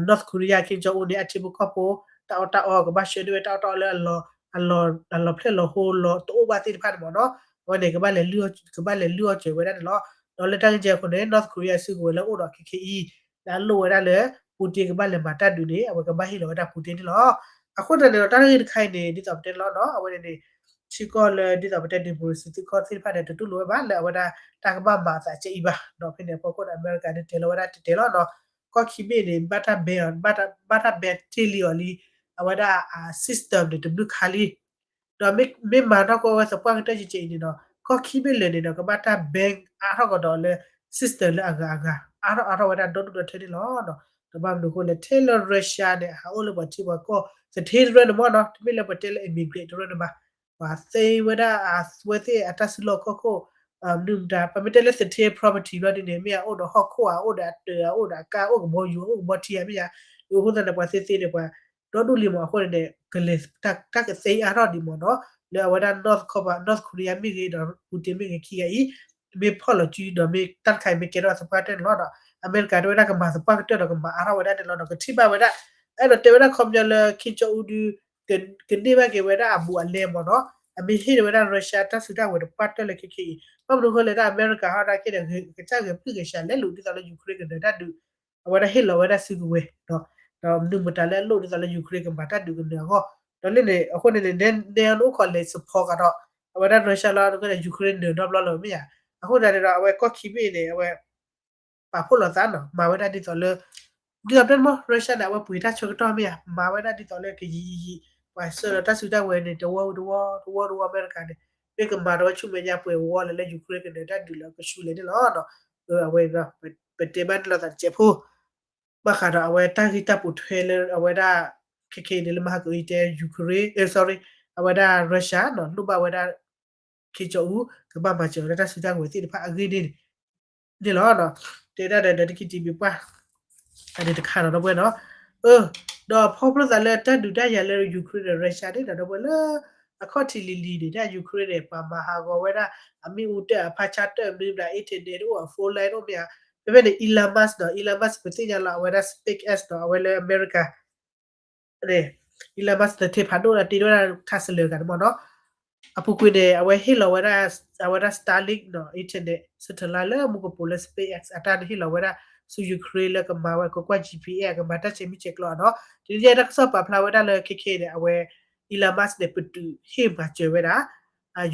North Korea Kim Jong Un န့ၣ် အထံဖိကီၢ်ဖိ တၢ်အီၣ်တၢ်အီ ကဘၣ်ဆှၢန့ၢ်ဝဲတၢ်အီၣ်တၢ်အီလၢ အလီၤဖျဲၣ်လီၤဟိလီၤတအိၣ်ဘၣ်သ့ၣ်တဖၣ်န့ၣ်မ့ၢ်နီၤ အဝဲန့ၣ် ကဘၣ်လဲၤလုၢ်အီၣ်စၢၤဝဲဒၣ်န့ၣ်လီၤ. ဒီးလၢတၢ်ဂ့ၢ်ကဲအဃိန့ၣ် North Korea စုကဝဲၤလၢအိၣ်ဒီးခဲခဲအံၤ လၢအလိၣ်ဝဲဒၣ်လၢ Putin ကဘၣ်လဲၤမၤတၢ်ဒုးန့ၣ် အဝဲကဘၣ်ဟ့ၣ်လီၤဝဲဒၣ် Putin န့ၣ်လီၤ. အဃိသတးန့ၣ်ဒီး တၢ်ဂ့ၢ်တခါအံၤန့ၣ် ဒ်သိးပတဲန့ၣ်လီၤနီၤ အဝဲန့ၣ်န့ၣ် ထံကီၢ်လၢဒ်သိးပတဲ democracy သုးကီၢ်သ့ၣ်တဖၣ်န့ၣ် တတူၢ်လိာ်ဝဲဘၣ်လၢအဝဲဒၣ် တၢ်ကဘၣ်မၤအသးကဲအံၤဘၣ် ဒီးဖဲန့ၣ်အဖီခိၣ်န့ၣ် အမဲရကၤန့ၣ်တဲလီၤဝဲဒၣ်တဲတဲလီၤနီၤ ကီၢ်ခံဘ့ၣ်န့ၣ် ဘၣ်တၢ် ban အီၤ ဘၣ်တၢ် ban တ့ၢ်လံအီၤလံ အဝဲဒၣ် system န့ၣ် တဘျုးခါလံ ဒီးမ့ၢ်မၤထီၣ်ကီးဝဲသပှၢ်ကတၢၢ်ကဲကဲအံၤန့ၣ်ဒီး ကီၢ်ခံဘ့ၣ်လၢာ်န့ၣ်ဒီး ကဘၣ်တၢ် ban အါထီၣ်ကဒီးလၢ system လၢအဂၤအဂၤ အါထီၣ်အါထီၣ်ဝဲဒၣ်ဒီဒူၣ်ဒီထၢန့ၣ်လီၤ. ဒီးဘၣ်မနုၤအဃိလဲၣ် ထဲလၢ Russia န့ၣ် အဟးအိၣ်လၢပှၤထံပှၤကီၢ် သထ့တရၢန့ၣ်မ့ၢ်နီၤ တမ့ၢ်လၢပတဲလၢ immigrant တရၢန့ၣ်ဘၣ် ပှၤသ့ဝဲဒၣ်အဝဲသ့ၣ်အတၢ်စုလီၢ်ခီၣ်ခိၣ် မနုၤမတၤ ပမ့ၢ်တဲလၢ သထ့ property ဘျီဒ်န့ၣ် မ့ၢ်အအိၣ်ဒီးဟီၣ်ခိၣ်ဧါ အိၣ်ဒီးအတၢၢ်ဧါ အိၣ်ဒီးအကါ အိၣ်ကဘီယူၤ အိၣ်ကဘီထံဧါ မ့ၢ်ယါ အဃိသတးန့ၣ် ပှၤသ့သ့န့ၣ် ပှၤဒီဒူၣ်လံမ့ၢ် အဃိန့ၣ်န့ၣ် ကလဲၤ တၢ်ကသ့အါထီၣ်ဒံးမ့ၢ်နီၤ လၢအဝဲဒၣ် North Korea မ့ၢ်ဂ့ၤဒီး Putin မ့ၢ်ဂ့ၤခံဂၤအံၤ မ့ၢ်ဖီၣ်လီၤစုဒီးမ့ၢ်တၢ်တခါအံၤမ့ၢ်ကဲထီၣ်သပှၢ်တၢၢ်န့ၣ်လီၤဒီး အမဲရကၤတဲဝဲဒၣ်ကမၤသပှၢ်ကတၢၢ်ဒီးကမၤအါထီၣ်ဝဲဒၣ်န့ၣ်လီၤဒီး ကထံၣ်ဘၣ်ဝဲဒၣ် အဲၣ်ဒိးတဲဝဲဒၣ်ခီပညီလၢ Kim Jong Un ဒုး ကန့ၢ်ဘၣ်က့ၤဝဲဒၣ်အဘူးအလဲမ့ၢ်နီၤ အမ့ၢ်ဟ့ၣ်ဝဲဒၣ် Russia တၢ်စုတၢ်ဝဲၤတပှၢ်တၢၢ်လၢခဲခဲအံၤ ဘၣ်မနုၤဃိလဲၣ်ဒၣ် အမဲရကၤဟီဒၣ်က့ၤဒီး ကစၢ်ဂဲၤပျုၢ်ဂဲၤဆှးလဲၤလိာ်ဒ်သိးလၢ Ukraine ကနၢၤတၢ်ဒုး အဝဲဒၣ်ဟ့ၣ်လီၤဝဲဒၣ်စုကဝဲၤ ဒီးမနုၤမတၤလၢအလိၣ်ဒ်သိးလၢ Ukraine ကမၤတၢ်ဒုးကနၢၤအဂီၢ် ဒီးလၢန့ၣ် အဃိန့ၣ်န့ၣ် နဲအီၤန့ၣ်အိၣ်ခိးလဲၤ support ကဒီး အဝဲဒၣ် Russia လီၤ Ukraine နၢၤဒီဘျီလီၤမ့ၢ်ဧါ အဃိသတးန့ၣ်ဒီး အဝဲကီၢ်ခံဘ့ၣ်န့ၣ် အဝဲ ပာ်ဖှိၣ်လိာ်သးနီၤ မၤဝဲဒၣ်ဒ်သိးလၢ ဒ်သိးပတဲမ့ၢ် Russia န့ၣ် အဝဲပှ့ၤတၢ်ဆၢကတီၢ်မ့ၢ်ဧါ မၤဝဲဒၣ်ဒ်သိးလၢကယံာ်ယံာ်ယံာ် ပှၤဆှၢလီၤတၢ်စုတၢ်ဝဲၤန့ၣ် တဝီဝံၤတဝီ တဝီတဝီ အမဲရကၤန့ၣ် မ့ၢ်ကမၤဒီးဝဲဆူမဲာ်ညါပှဲၤဝီလၢ Ukraine ကနၢၤတၢ်ဒုးလၢကဆူလဲၣ်န့ၣ်လီၤ. အဝဲ ပတဲဘၣ်န့ၣ်လီၤသးတစဲးဖိ ဘၣ်ဃးဒီးအဝဲတၢ်ဂ့ၢ်တၢ်ပိာ်ထွဲလၢအဝဲဒၣ် ခဲခဲအံၤန့ၣ်လၢမဟါကအံၤတဲ Ukraine, sorry, အဝဲဒၣ် Russia နီၤ လိၣ်ဘၣ်ဝဲဒၣ် Kim Jong Un ကဘၣ်မၤစၢၤဝဲဒၣ်တၢ်စုတၢ်ကဝဲၤသ့ၣ်တဖၣ်အဂ့ၢ်န့ၣ် န့ၣ်လီၤ. တဲဒၣ်ဒီး ဒီးတခံတံၤမ့ၢ်ပှၢ် အန့ၣ်တခါနီၤ ဒီပုၢ်ဝဲၢ်နီၤ ဒီးဖီဖျိသးလၢတၢ်ဒုးတၢ်ယၤလၢ Ukraine ဒီး Russia န့ၣ်ဒီး ဒီပုၢ်ဝဲၢ်လၢ အခီၣ်ထံးလံၤလံၤန့ၣ် တၢ် Ukraine န့ၣ် ပှၤမၤဟးဂီၤဝဲဒၣ် အမ့ၣ်အူတၢၢ်အဖးဆါတၢၢ်မနုၤမတၤ internet တအိၣ် အ phone line တအိၣ်မ့ၢ်ဧါ. ဖဲဖဲန့ၣ် Elon Musk နီၤ Elon Musk ပသ့ၣ်ညါလီၤ အဝဲဒၣ် SpaceX နီၤ အဝဲလၢအမဲရကၤ န့ၣ် Elon Musk သထ့ဖးဒိၣ်ဒီးတ့ထီၣ်ဝဲဒၣ်ခါစလၢၤဂၤန့ၣ်မ့ၢ်နီၤ. အပူၤကွံာ်န့ၣ် အဝဲဟ့ၣ်လီၤဝဲဒၣ် အဝဲဒၣ် Starlink နီၤ internet satellite လၢမူကပိာ်လၢ SpaceX အတၢ်န့ၣ်ဟ့ၣ်လီၤဝဲဒၣ်ဆူ Ukraine လၢကမၤဝဲကကွၢ် G P S ကမၤတၢ်ဆဲးမံဆဲးကျိးနီၤ. တနံၤညါတၢ်ကစီၣ်ပာ်ဖျါဝဲဒၣ်လၢခဲခဲအံၤန့ၣ် အဝဲ Elon Musk န့ၣ် ပတုာ်ဟ့ၣ်မၤစၢၤဝဲဒၣ်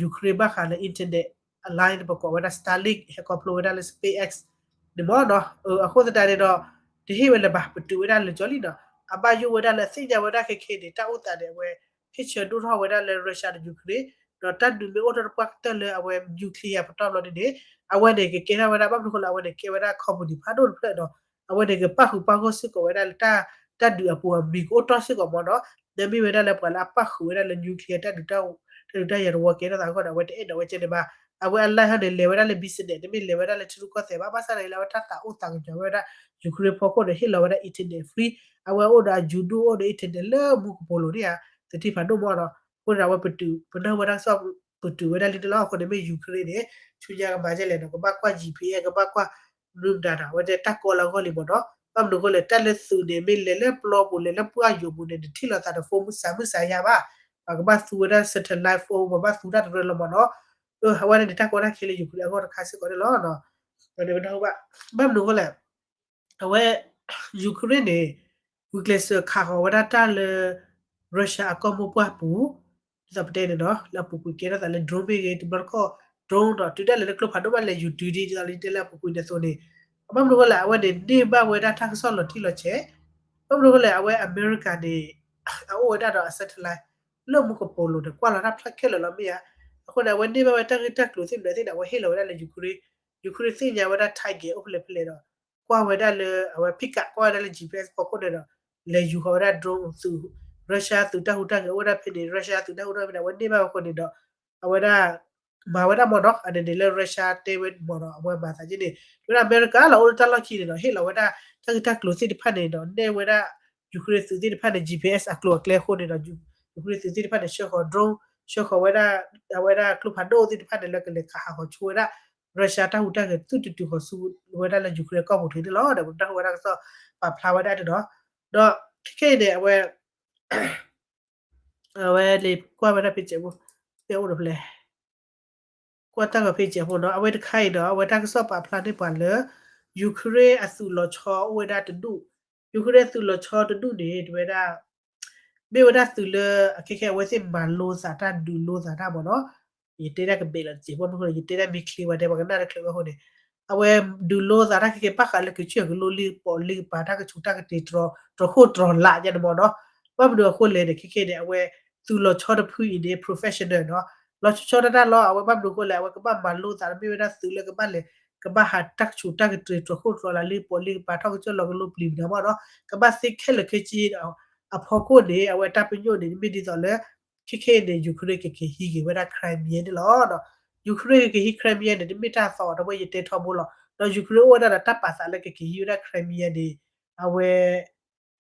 Ukraine ဘၣ်ဃးလၢ internet အ line ပကိးဝဲဒၣ် Starlink ဟဲခီဖျိဝဲဒၣ်လၢ SpaceX န့ၣ်မ့ၢ်နီၤ. အဃိသတးန့ၣ်ဒီး တဟ့ၣ်ဝဲလၢၤဘၣ် ပတုာ်ဝဲဒၣ်လၢာ်ကၠီလံနီၤ. အဘၣ်ယိၣ်ဝဲဒၣ်လၢအသ့ၣ်ညါဝဲဒၣ်ခဲခဲအံၤန့ၣ် တၢ်အိၣ်သးန့ၣ် အဝဲဟ့ၣ်ဆၢဒိၣ်ထီၣ်ဝဲဒၣ်လၢ Russia ဒီး Ukraine ဒီးတၢ်ဒုးမ့ၢ်အိၣ်ထီၣ်တပှၢ်ကတၢၢ်လၢအဝဲ nuclear ပတီၢ်ဘျီန့ၣ်န့ၣ် အဝဲန့ၣ်ကကဲထီၣ်ဝဲဒၣ် ဘၣ်မနုၤအဃိလဲၣ် အဝဲန့ၣ်ကဲဝဲဒၣ် company ဖးဒိၣ်တဖျၢၣ်ဒီး အဝဲန့ၣ်ကပၣ်ဃုာ်ပၣ်ဂီၢ်စ့ၢ်ကီးဝဲဒၣ်လၢ တၢ်ဒုးအပူၤအမံၤကအိၣ်တီၢ်စ့ၢ်ကီးမ့ၢ်နီၤ. မ့မ့ၢ်ဝဲဒၣ်လၢပှၤလၢအပၣ်ဃုာ်ဝဲဒၣ်လၢ nuclear တၢ်ဒုးတၢ်ယၤတဝီကဲထီၣ်သးအဂီၢ်န့ၣ် အဝဲတအဲၣ်ဒိးဝဲကဲန့ၣ်ဘၣ်. အဝဲအ line ဟီန့ၣ် လဲၤဝဲဒၣ်လၢ business တမ့ၢ်လဲၤဝဲဒၣ်လၢထံရူၢ်ကီၢ်သဲးဘၣ်. ဘၣ်ဆၣ်သနာ်က့လၢအဝဲတၢ်သးအိၣ်သးကညီၤဝဲဒၣ် Ukraine ဖီခိၣ်န့ၣ် ဟ့ၣ်လီၤဝဲဒၣ် internet free အဝဲအိၣ်ဒီးအယူၤဒူၣ်အိၣ်ဒီး internet လၢမူကပိာ်လိၤန့ၣ်ဧါ သထ့ဖးဒိၣ်မ့ၢ်နီၤ. အဃိန့ၣ် အဝဲပတုာ် ပနၢ်ဟူဝဲဒၣ်ကစီၣ်ပတုာ်ဝဲဒၣ်လံန့ၣ်လီၤ. အဃိန့ၣ်မ့ၢ် Ukraine န့ၣ် ဆူညါကမၤဒ်လဲၣ်နီၤ ကဘၣ်ကွၢ် G P S ကဘၣ်ကွၢ် မနုၤမတၤနီၤ အဝဲတဲတၢ်ကီလၢအဂီၢ်လံမ့ၢ်နီၤ. ဘၣ်မနုၤအဃိလဲၣ် တၢ်လၢသုးန့ၣ် မ့ၢ်လဲၤလၢပျီပူၤလဲၤလၢပှၢ်ယိာ်ပူၤန့ၣ် နထံၣ်လိာ်သးတ phone မုၢ်ဆါမုၢ်ဆါယါဘၣ်. ပှၤကဘၣ်သူဝဲဒၣ် satellite phone ပှၤဘၣ်သူတၢ်တရၢလီၤမ့ၢ်နီၤ. အဝဲန့ၣ်န့ၣ် တၢ်ကီတၢ်ခဲလၢ Ukraine အဂီၢ်တခါစ့ၢ်ကီးန့ၣ်လီၤ. ဘၣ်မနုၤအဃိလဲၣ် အဝဲ Ukraine န့ၣ် ဂုာ်ကျဲးစၢးခးဃီၤဝဲဒၣ်တၢ်လၢ Russia အကီၢ်မိၢ်ပှၢ်ပူၤ ဒ်သိးပတဲန့ၣ်နီၤ လၢအပူၤကွံာ်ကဲထီၣ်သးလၢ drone မ့ၢ်ဂ့ၤ တဘျီတခီၣ် drone ဒီးတုၤဒၣ်လဲာ်လၢကျိဖးဒိၣ်ဘၣ် လဲၤယူၤတုၤဒ် ဒ်သိးလၢယတဲလၢအပူၤကွံာ်န့ၣ်အသိးန့ၣ် ဘၣ်မနုၤအဃိလဲၣ် အဝဲန့ၣ်န့ၢ်ဘၣ်ဝဲဒၣ်တၢ်ကစီၣ်လီၤတံၢ်လီၤဆဲး. ဘၣ်မနုၤအဃိလဲၣ် အဝဲအမဲရကၤန့ၣ် အအိၣ်ဝဲဒၣ်ဒီးအ satellite လၢမူကပိာ်လိၤန့ၣ် ကွၢ်လီၤတၢ်ဖျါခဲလၢာ်လီၤမ့ၢ်ဧါ. အဃိန့ၣ် အဝဲန့ၢ်ဘၣ်ဝဲတၢ်ဂ့ၢ်တၢ်ကျိၤသ့ၣ်မနုၤသ့ၣ်န့ၣ် အဝဲဟ့ၣ်လီၤဝဲဒၣ်လၢ Ukraine, Ukraine သ့ၣ်ညါဝဲဒၣ် target အိၣ်ဖဲလဲၣ်ဖဲလဲၣ်ဒီး ကွၢ်ဝဲဒၣ်လၢ အဝဲ pick up ကွၢ်ဝဲဒၣ်လၢ G P S ဖီခိၣ်န့ၣ်ဒီး လဲၤယူၤဃီၤဝဲဒၣ် drone သုး Russia သုးတၢ်ဟူးတၢ်ဂဲၤအိၣ်ဝဲဒၣ်ဖဲန့ၣ် Russia သုးတၢ်ဟူးတၢ်ဂဲၤဖဲန့ၣ် အဝဲန့ၢ်ဘၣ်ဝဲအဃိန့ၣ်ဒီး အဝဲဒၣ် မၤဝဲဒၣ်မ့ၢ်နီၤ အန့ၣ်န့ၣ်လၢ Russia တဲဝဲမ့ၢ်နီၤ အဝဲမၤသးဒ်န့ၣ် တဲဝဲဒၣ်အမဲရကၤလီၤ အိၣ်လၢတၢ်လီၢ်ခံန့ၣ်ဒီး ဟ့ၣ်လီၤဝဲဒၣ် တၢ်ဂ့ၢ်တၢ်ကျိၤသ့ၣ်တဖၣ်န့ၣ်ဒီး နဲၣ်ဝဲဒၣ် Ukraine သုးသ့ၣ်တဖၣ်န့ၣ် G P S အကျိၤအကျဲအဃိန့ၣ်ဒီး Ukraine သုးသ့ၣ်တဖၣ်န့ၣ် ဆှၢဃီၤ drone ဆှၢဃီၤဝဲဒၣ် အဝဲဒၣ်ကျိဖးဒိၣ်သ့ၣ်တဖၣ်န့ၣ် လၢကလဲၤခးဟးဂီၤဆိဝဲဒၣ် Russia တၢ်ဟူးတၢ်ဂဲၤ သုတတုၤဃီၤဆူဝဲဒၣ်လၢ Ukraine ကီၢ်ပူၤတဂ့ၤန့ၣ်လီၤ. ဒီးပနၢ်ဟူဝဲဒၣ်ကစီၣ်ပာ်ဖျါဝဲဒၣ်န့ၣ်ဒီး ဒီးခဲခဲအံၤန့ၣ် အဝဲ အဝဲန့ၣ်ကွၢ်ဝဲဒၣ်ဖဲစဲးဖိ တဲအိၣ်ဒီးဖဲလဲၣ် ကွၢ်တၢ်ဂီၤဖဲစဲးဖိနီၤ အဝဲတခါအံၤနီၤ အဝဲတၢ်ကစီၣ်ပာ်ဖျါန့ၢ်ပှၤလၢ Ukraine အသုးလီၤဆီအိၣ်ဝဲဒၣ်တဒူၣ် Ukraine အသုးလီၤဆီတဒူၣ်န့ၣ် တဝဲဒၣ် မ့ၢ်ဝဲဒၣ်သုးလၢ အခဲခဲအဝဲသ့ၣ်မၤလိသးတၢ်ဒုးလိသးတၢ်မ့ၢ်နီၤ ယတဲဒၣ်ကဘဲးလီၤစဲးဖိမ့ၢ်ဃိ ယတဲဒၣ်မ့ၢ်ချ့ဝဲဒၣ် ပှၤကနၣ်တချုးဝဲအဃိန့ၣ် အဝဲဒုးလိသးတၢ်ခဲခဲဘၣ်ဃးလၢကစၢၢ်ကလိလ့ပီးလ့ကပၤ တၢ်ကဆူးတၢ်ကတ့ၤတြီၤခိၣ်တြီၤလးယါန့ၣ်မ့ၢ်နီၤ ဘၣ်မနုၤအဃိလဲၣ်န့ၣ် ခဲခဲန့ၣ် အဝဲသုးလီၤဆီတဖုအံၤန့ၣ် professional နီၤ လီၤဆီဆီတၢ်တၢ်လီၤ အဝဲဘၣ်မနုၤအဃိလဲၣ် အဝဲကဘၣ်မၤလိသးမ့ၢ်ဝဲဒၣ်သုးလၢကဘၣ်လဲၤ ကဘၣ်ဟးတၢ်ကဆူးတၢ်ကတ့ၤတြီၤခိၣ်တြီၤလးလ့ပီးလ့ကပၤ ထီၣ်ကစၢၢ်လီၤကလိပျံၤမ့ၢ်နီၤ ကဘၣ်သ့ခဲလၢာ်ခဲဆ့ အဖီခိၣ်န့ၣ် အဝဲတၢ်ပညိၣ်န့ၣ် မ့ၢ်ဒ်သိးလၢ ခဲခဲအံၤန့ၣ် Ukraine ကက့ၤဟံးက့ၤဝဲဒၣ် Crimea န့ၣ်လီၤ. Ukraine ကက့ၤဟံး Crimea န့ၣ် တမ့ၢ်တၢ်သီ ဒီးဝဲယတဲထီဘိလီၤ. ဒီး Ukraine အိၣ်ဝဲဒၣ်ဒီးတၢ်ပာ်သးလၢကက့ၤဟံးဝဲဒၣ် Crimea န့ၣ် အဝဲ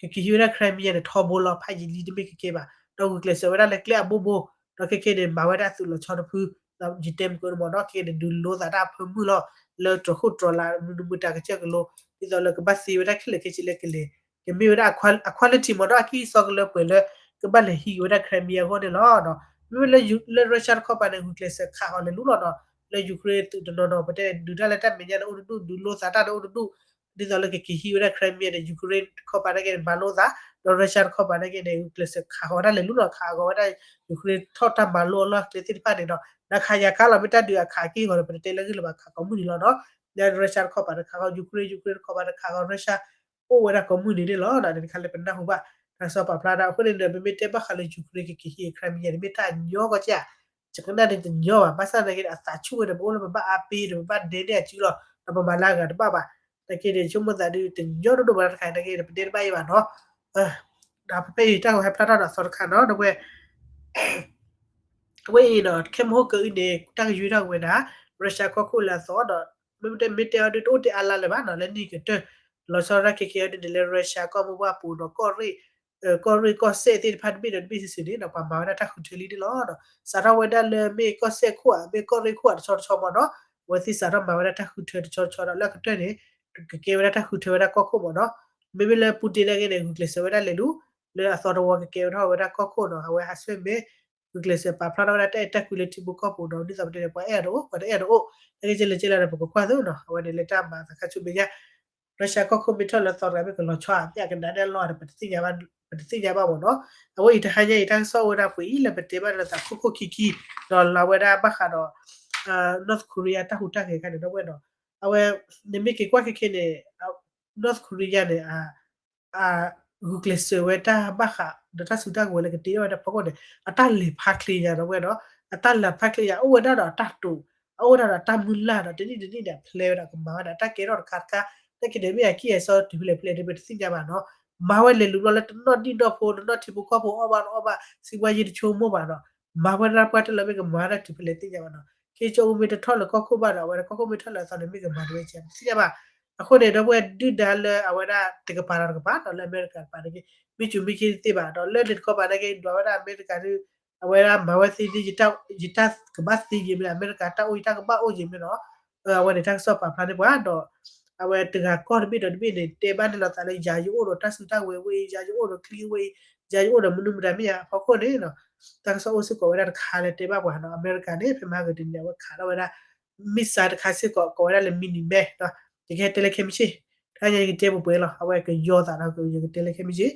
ကက့ၤဟံးဝဲဒၣ် Crimea န့ၣ် ထီဘိလီၤ ဖးယံာ်လံတမ့ၢ်ကကဲဘၣ်. ဒီးဂုာ်ကျဲးစၢးဝဲဒၣ်လၢကျဲအဘိဘိ ဒီးခဲခဲန့ၣ် မၤဝဲဒၣ်သုးလီၤဆီတဖု ဒီးယတဲမုၢ်ကန့ၣ်မ့ၢ်နီၤ ခဲခဲန့ၣ် ဒုးလိသးတၢ်အဖၢမုၢ်လီၤ လၢတြီၤခိၣ်တြီၤလး မုၢ်မုၢ်တၢ်ကစၢၢ်ကလိ ဒ်သိးလၢကဘၣ်သ့ဝဲဒၣ်ခဲလၢာ်ခဲဆ့လၢကလဲၤ ကမ့ၢ်ဝဲဒၣ်အ quality မ့ၢ်နီၤ အကံၢ်အစီကလၢပှဲၤလၢ ကဘၣ်လဲၤဟံးက့ၤဝဲဒၣ် Crimea အဂီၢ်န့ၣ်လီၤ. မ့မ့ၢ်လၢ လၢ Russia တခီပၤန့ၣ် ဂုာ်ကျဲးစၢးခးအီၤလဲၤလူလီၤနီၤ လၢ Ukraine သုးတနီၤနီၤ ပတဲဒုးတၢ်လၢတၢ်မဲာ်ညါန့ၣ်အိၣ်တဒူၣ် ဒုးလိသးတၢ်န့ၣ်အိၣ်တဒူၣ် ဒ်သိးလၢကက့ၤဟံးဝဲဒၣ် Crimea န့ၣ် Ukraine တခီပၤန့ၣ်က့န့ၣ် မၤလိသး ဒီး Russia တခီပၤန့ၣ်က့န့ၣ် ဂုာ်ကျဲးစၢးခးဃီၤဝဲဒၣ်လဲၤလူလီၤ ခးဃီၤဝဲဒၣ် Ukraine ထီၣ်တၢ်မၤလိအလီၢ်အကျဲသ့ၣ်တဖၣ်န့ၣ်ဒီး နခးယၤခးလီၤ မ့ၢ်တၢ်ဒုးအခးက့ၢ်ဂီၤဒီး ပတတဲလၢဂ့ၢ်လၢၤဘၣ်ခးကိးမုၢ်နံၤလီၤနီၤ လၢ Russia တခီပၤန့ၣ်ခးဃီၤ Ukraine Ukraine တခီပၤန့ၣ်ခးဃီၤ Russia အိၣ်ဝဲဒၣ်ကိးမုၢ်နံၤန့ၣ်လီၤ တခါလၢပနၢ်ဟူဘၣ် တၢ်ကစီၣ်ပာ်ဖျါဒၣ် အဃိန့ၣ်ဒီး ပမ့ၢ်တဲဘၣ်ဃးလၢ Ukraine ကက့ၤဟံး Crimea န့ၣ် မ့ၢ်တၢ်ညီကီကဲ ယကနၣ်န့ၣ်တညီဘၣ် ဘၣ်ဆၣ်သနာ်က့ဒီး အသးဆူၣ်ဝဲဒီး ပအိၣ်လၢပဘၣ်အါပ့ၤဒီး ပဘၣ်ဒဲန့ၢ်အစုလီၤ ဒီးပမၤလၢအဂၤတဘၣ်ဘၣ် သနာ်က့ဒီး ဆိကမိၣ်သးဒုးတညီတဒိၣ်ဘၣ်တခါ သနာ်က့ဒီး ပတဲတဘၣ်အံၤဘၣ်နီၤ ဒီးဖဲဖဲအံၤ တၢ်ကဟဲဖျါထီၣ်ဒီးအသီတခါနီၤ ဒီးဝဲ အဝဲအံၤဒီး ခဲမဟိကၢအံၤန့ၣ် တၢ်ကယွ့ထီၣ်က့ၤဝဲဒၣ် Russia ကီၢ်ခိၣ်လၢအသီဒီး မ့မ့ၢ်တဲမ့ၢ်တဲအီၤဒုး တအိၣ်တဲအါလါလၢၤဘၣ်နီၤ လၢနံၣ်ကတၢၢ် လီၤဆီဒၣ်ခဲခဲအံၤဒုးန့ၣ်လၢ Russia ကီၢ်မိၢ်ပှၢ်ပူၤဒီးကီၢ်ရ့ၣ် ကီၢ်ရ့ၣ်ကီၢ်စဲၣ်သ့ၣ်တဖၣ်တဘ့ၣ်ဒီးတဘ့ၣ်စုာ်စုာ်န့ၣ်ဒီး ပှၤမၤဝဲဒၣ်တၢ်ဃုထၢလံန့ၣ်လီၤ. စးထီၣ်ဝဲဒၣ်လၢမ့ၢ်ကီၢ်စဲၣ်ခိၣ်ဧါ မ့ၢ်ကီၢ်ရ့ၣ်ခိၣ်ဧါတဆီတဆီမ့ၢ်နီၤ, အဝဲသ့ၣ်စးထီၣ်မၤဝဲဒၣ်တၢ်ဃုထၢတဆီတဆီဒီးလၢအကတၢၢ်န့ၣ် ကကဲဝဲဒၣ်တၢ်ဃုထၢဝဲဒၣ်ကီၢ်ခိၣ်မ့ၢ်နီၤ. မ့မ့ၢ်လၢ Putin နာ်က့န့ၣ် ဂုာ်ကျဲးစၢးဝဲဒၣ်လဲၤလူၤ လၢအသီတဝီကကဲဝဲထီၣ်ဝဲဒၣ်ကီၢ်ခိၣ်နီၤ, အဝဲဟးဆှဲၣ်မဲာ် ဂုာ်ကျဲးစၢးပာ်ဖျါထီၣ်ဝဲဒၣ်တၢ်အဲၣ်တၢ်ကွံလၢထံဖိကီၢ်ဖိဒီး ဒ်သိးပတဲန့ၣ် ပှၤအဲၣ်အီၤတအိၣ် ပှၤတအဲၣ်အီၤတအိၣ်, နာ်က့ကဲလဲၣ်ကဲလဲၣ်ဒီး ပကကွၢ်သိးနီၤ, အဝဲန့ၣ်လၢတၢ်မၤသးခါဆူမဲာ်ညါ Russia ကီၢ်ခိၣ်မ့ၢ်ထီၣ်လၢသီတဂၤမ့ၢ်ကလီၤဆီဧါ မ့ၢ်အကနၣ်ဒဲလီၤဒီး ပတသ့ၣ်ညါဘၣ်မ့ၢ်နီၤ. အဝဲအံၤတဟါညါအံၤ တၢ်ကစီၣ်အိၣ်ဝဲဒၣ်ပှဲၤအံၤလၢပတဲဘၣ်လၢသးခိၣ်ခိၣ်ခံခံ ဒီးလီၤဝဲဒၣ်ဘၣ်ဃးဒီး North Korea တၢ်ဟူးတၢ်ဂဲၤခါန့ၣ် ဒီပုၢ်ဝဲၢ်နီၤ, အဝဲ နမ့ၢ်က့ၤကွၢ်ခဲခဲန့ၣ် North Korea န့ၣ် အ ဂုာ်ကျဲးစၢးဝဲတၢ်ဘၣ်ဃးဒီးတၢ်စုတၢ်ကဝဲၤလၢကတ့ထီၣ်ဝဲဒၣ်ဖီခိၣ်န့ၣ် အတၢ်လဲၤဖးချ့ညါဒီပုၢ်ဝဲၢ်နီၤ, အတၢ်လဲၤဖးချ့ညါ အိၣ်ဝဲဒၣ်ဒီးအတၢ်တိာ် အအိၣ်ဝဲဒၣ်ဒီးအတၢ်မုၢ်လၢ်ဒီး တနံၣ်တနံၣ်န့ၣ် အဖျဲဝဲဒၣ်ကမၤဝဲဒၣ်တၢ်ကဲထီၣ်တခါတခါ, နာ်က့န့ၣ် မ့ၢ်အကံၢ်အစီတုၤဖဲလဲၣ်ဖဲလဲၣ်ဒီး ပတသ့ၣ်ညါဘၣ်နီၤ, မၤဝဲလဲၤလူၤဘျီလၢတနီၣ်ဒံၣ်နီၣ်ဖိ တနီၣ်ထံဖိကီၢ်ဖိအီၣ်ဘၣ်တအီၣ်ဘၣ် စံးဝဲယံၤတဆိကမိၣ်ဘၣ်နီၤ, မၤဝဲဒၣ်ပှၢ်တလၢမ့ၢ်ကမၤဝဲဒၣ်တုၤဖဲလဲၣ်သ့ၣ်ညါဘၣ်နီၤ, ခ့ကၠီအူမ့ၢ်တထီၣ်လၢကီၢ်ခိၣ်ဘၣ်ဒီး အဝဲဒၣ်ကီၢ်ခိၣ်မ့ၢ်ထီၣ်လၢအသီန့ၣ် မ့ၢ်ကမၤတဝဲကဲ ပတသ့ၣ်ညါဘၣ်. အဃိန့ၣ် ဒီပုၢ်ဝဲၢ်ဒုၣ်ဒါလၢအဝဲဒၣ်တကပၤဒီးတကပၤဒီး လၢအမဲရကၤတကပၤန့ၣ်က့ မ့ၢ်စူၤမ့ၢ်ခ့တသ့ဘၣ်ဒီး လၢန့ၣ်တခီပၤနာ်က့ ဒွးဝဲဒၣ်အမဲရကၤဒီး အဝဲဒၣ်မၤဝဲသ့ဒ် ယတၢ်ကဘၣ်သ့ယံၤမ့ၢ် အမဲရကၤတၢ်အိၣ်ယတၢ်ကဘၣ်အိၣ်ယံၤမ့ၢ်နီၤ, အဝဲန့ၣ်တၢ်ကစီၣ်ပာ်ဖျါန့ၢ်ပှၤဒီး အဝဲတဂၤကီၢ်တဘ့ၣ်ဒီးတဘ့ၣ်န့ၣ် တဲဘၣ်န့ၣ်လီၤသးလၢ ယၤယအိၣ်ဒီးတၢ်စုတၢ်ကဝဲၤဝဲအံၤ ယၤယအိၣ်ဒီးချံဝဲအံၤ ယၤယအိၣ်ဒီးမနုၤမတၤမ့ၢ်ယၤအဖီခိၣ်န့ၣ်နီၤ, တၢ်ကစီၣ်အိၣ်စ့ၢ်ကီးဝဲဒၣ်တခါလၢတဲဘၣ်ပှၤနီၤ, အမဲရကၤန့ၣ် ဖဲမဟါကတနံၤန့ၣ် အဝဲခးထီၣ်ဝဲဒၣ် missile တခါစ့ၢ်ကီး ကိးဝဲဒၣ်လၢ Miniman ယကဟဲတဲလၢခဲမုၢ်ဆ့ၣ်, တဟါညါယကတဲပှဲၤပှဲၤလီၤ, အဝဲကယီၤသးဒီး ယကတဲလၢခဲမုၢ်ဆ့ၣ်,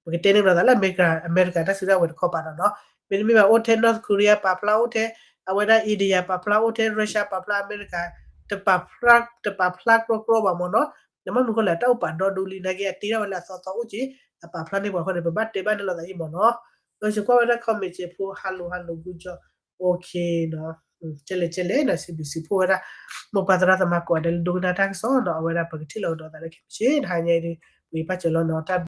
ပကတဲန့ၢ်လီၤသးလၢအမဲရကၤတၢ်စုတၢ်ကဝဲၤတခီပၤဒီးနီၤ, မ့တမ့ၢ်ဘၣ်အိၣ်ထဲ North Korea ပာ်ဖျါအိၣ်ထဲ, အဝဲဒၣ် India ပာ်ဖျါအိၣ်ထဲ Russia ပာ်ဖျါ အမဲရကၤ တပာ်ဖျါ တပာ်ဖျါကြီကြီဘၣ်မ့ၢ်နီၤ, နမ့ၢ်မနုၤဃိလဲၣ် တၢ်အိၣ်ပာ်ဒီဒူလံနာ်က့ အတ့ထီၣ်ဝဲလၢအသီသီအိၣ်က့ၤ, အပာ်ဖျါန့ၢ်ပှၤအဃိန့ၣ် ပဘၣ်တဲဘၣ်န့ၢ်လီၤသးအံၤမ့ၢ်နီၤ, ဒီးယကွၢ်ဝဲဒၣ် comment ဖိ hello hello good job, okay နီၤ, ကဲလဲၣ်ကဲလဲၣ်နီၤ, စံးဘျုးစံးဖှိၣ်ဝဲဒၣ် မိၢ်ပၢ်သရၣ်သမါကိးဂၤဒဲးလၢဒိကနၣ်တၢ်ကစီၣ်နီၤ, အဝဲဒၣ်ပကထံၣ်လိာ်ကဒီးသးလၢခဲမုၢ်ဆ့ၣ်, တဟါညါအံၤဒီး ပကဘၣ်စၢၤလီၤနီၤ, တၢ်